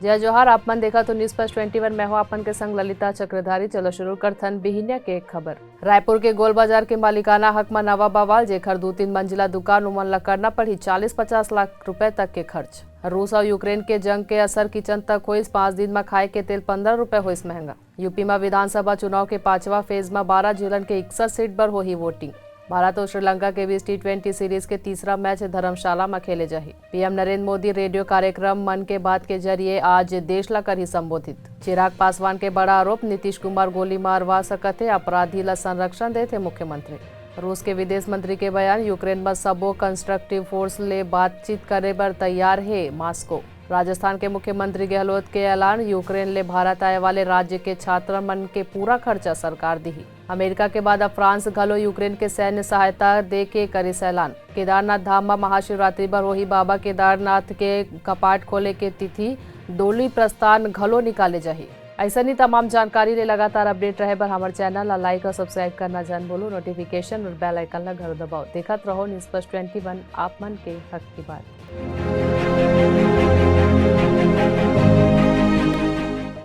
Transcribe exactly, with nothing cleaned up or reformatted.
जय जोहार, आप मन देखत हो News First twenty one, मैं हूं आप मन के संग ललिता चक्रधारी। चलो शुरू करथन बिहिनिया के खबर। रायपुर के गोल बाजार के मालिकाना हक म नवा बवाल, जेखर दू तीन मंजिला दुकान, उमन ला करना पड़ही चालीस पचास लाख रुपए तक के खर्च। रूस अउ यूक्रेन के जंग के असर किचन तक होइस, पांच दिन म खाए के तेल पंद्रह रुपए होइस महंगा। यूपी म विधानसभा चुनाव के पांचवा फेज म बारह जिलन के इकसठ सीट बर होही वोटिंग। भारत अउ श्रीलंका के बीच टी ट्वेंटी सीरीज के तीसरा मैच धर्मशाला म खेले जाही। पीएम नरेंद्र मोदी रेडियो कार्यक्रम मन के बात के जरिए आज देश ला करही संबोधित। चिराग पासवान के बड़ा आरोप, नीतीश कुमार गोली मारवा सकत हे, अपराधी ला संरक्षण देथे मुख्यमंत्री। रूस के विदेश मंत्री के बयान, यूक्रेन म सबो कंस्ट्रक्टिव फोर्स ले बातचीत करे बर तैयार हे मास्को। राजस्थान के मुख्यमंत्री गहलोत के ऐलान, यूक्रेन ले भारत आए वाले राज्य के छात्र मन के पूरा खर्चा सरकार दिही। अमेरिका के बाद अब फ्रांस घलो यूक्रेन के सैन्य सहायता दे के करिस ऐलान। केदारनाथ धाम म महाशिवरात्रि बर होही बाबा केदारनाथ के कपाट खोले के तिथि, डोली प्रस्थान घलो निकाले जाही। अइसन ही तमाम जानकारी ले लगातार अपडेट रहे बर हमर चैनल ला लाइक और सब्सक्राइब करना झन भूलो, नोटिफिकेशन और बेल आइकन ला घलो दबाओ। देखत रहो News First twenty one, आप मन के हक की बात।